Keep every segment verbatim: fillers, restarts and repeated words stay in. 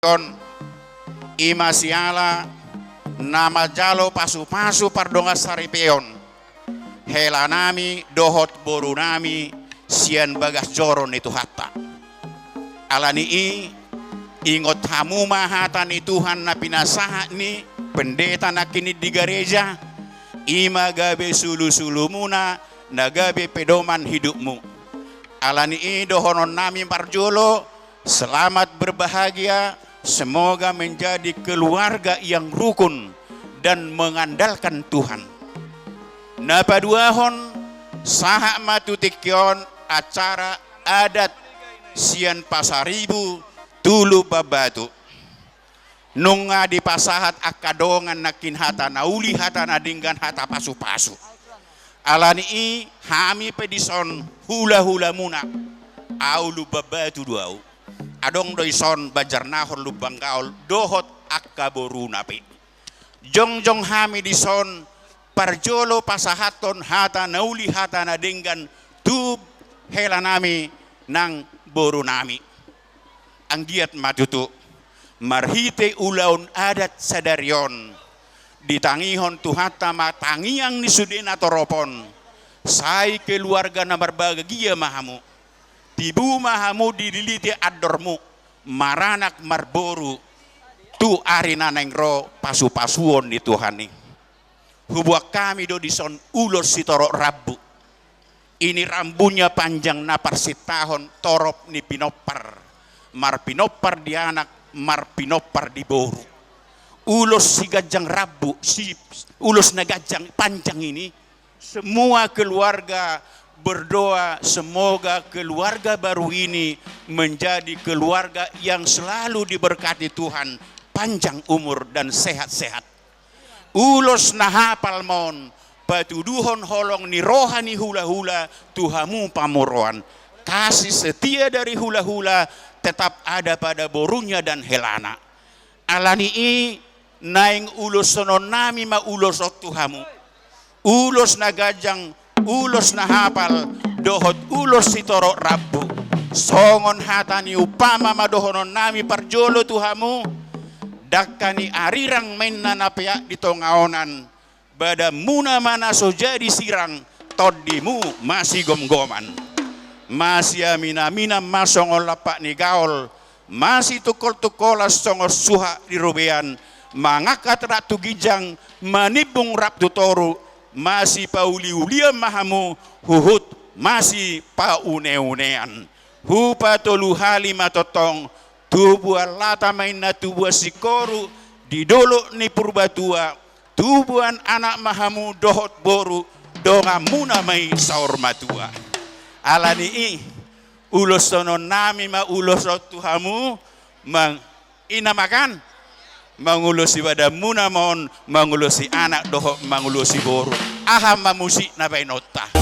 on, i ma siala na manjalo pasupasu pardongansaripeon helanami dohot borunami sian bagas joro ni Tuhanta. Ala ni i, ingot hamu ma hata ni Tuhan na pinasahat ni pendeta nangkin di gareja, i ma gabe sulusulumuna, na gabe pedoman hidupmu. Ala ni i dohononnami parjolo, selamat berbahagia, semoga menjadi keluarga yang rukun dan mengandalkan Tuhan. Na paduahon, sahat ma tu tingki on acara adat sian Pasaribu tu Lumban Batu. Nunga dipasahat angka dongan nangkin hata na uli, hata na denggan, hata pasupasu. Ala ni i, hami pe dison hulahulamuna, ahu Lumban Batu do ahu. Adong do dison Banjarnahor, Lumban Gaol dohot angka boruna pe. Jongjong hami dison parjolo pasahathon hata na uli, hata na denggan tu helanami nang borunami. Anggiat ma tutu, marhite ulaon adat sadari on, ditangihon Tuhanta ma tangiang ni sude na torop on, sai keluarga na marbahagia ma hamu. Tibu ma hamu dililiti andormu, maranak marboru, tu ari na naeng ro pasupasuon ni Tuhan i. Hubuat hami do dison ulos sitorop rambu. Ini rambunya panjang na parsintahon torop ni pinompar, marpinompar di anak, marpinompar di boru. Ulos siganjang rambu, si, ulos na ganjang panjang ini, semua keluarga berdoa semoga keluarga baru ini menjadi keluarga yang selalu diberkati Tuhan, panjang umur dan sehat-sehat. Ulos na hapal ma on, patuduhon holong ni roha ni hulahula tu hamu pamoruon. Kasih setia dari hulahula tetap ada pada borunya dan helana. Ala ni i, naeng uloshononnami ma ulos on tu hamu. Ulos na ganjang, ulos na hapal, dohot ulos sitorop rambu. Songon hata ni umpama ma dohononnami parjolo tu hamu, dangka ni arirang ma inna na peak di tonga onan, badanmuna ma na so jadi sirang, tondimu masigomgoman. Masiaminaminan ma songon lampak ni gaol, masitungkoltungkolan songon suhat di robean, mangangkat rap tu ginjang, manimbung rap tu toru, masipauliulian ma hamu, huhut masipauneunean. Hupatolu hali ma tongtong, tubuan lata ma inna tubuan singkoru, di dolok ni Purbatua, tubuan anak ma hamu dohot boru, donganmuna ma i saur matua. Ala ni i, uloshononnami ma ulos on tu hamu, mang-, i na ma kan? Mangulosi badanmuna ma on, mangulosi anak dohot mangulosi boru. Aha ma musik na baenonta?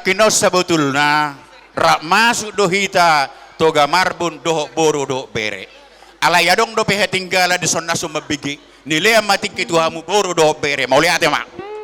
Kino sabotulna, rap masuk do hita Toga Marbun dohot boru dohot bere. Alai adong dope hatinggalan dison na so mambege. Nilean ma tingki tu hamu boru dohot bere. Mauliate ma.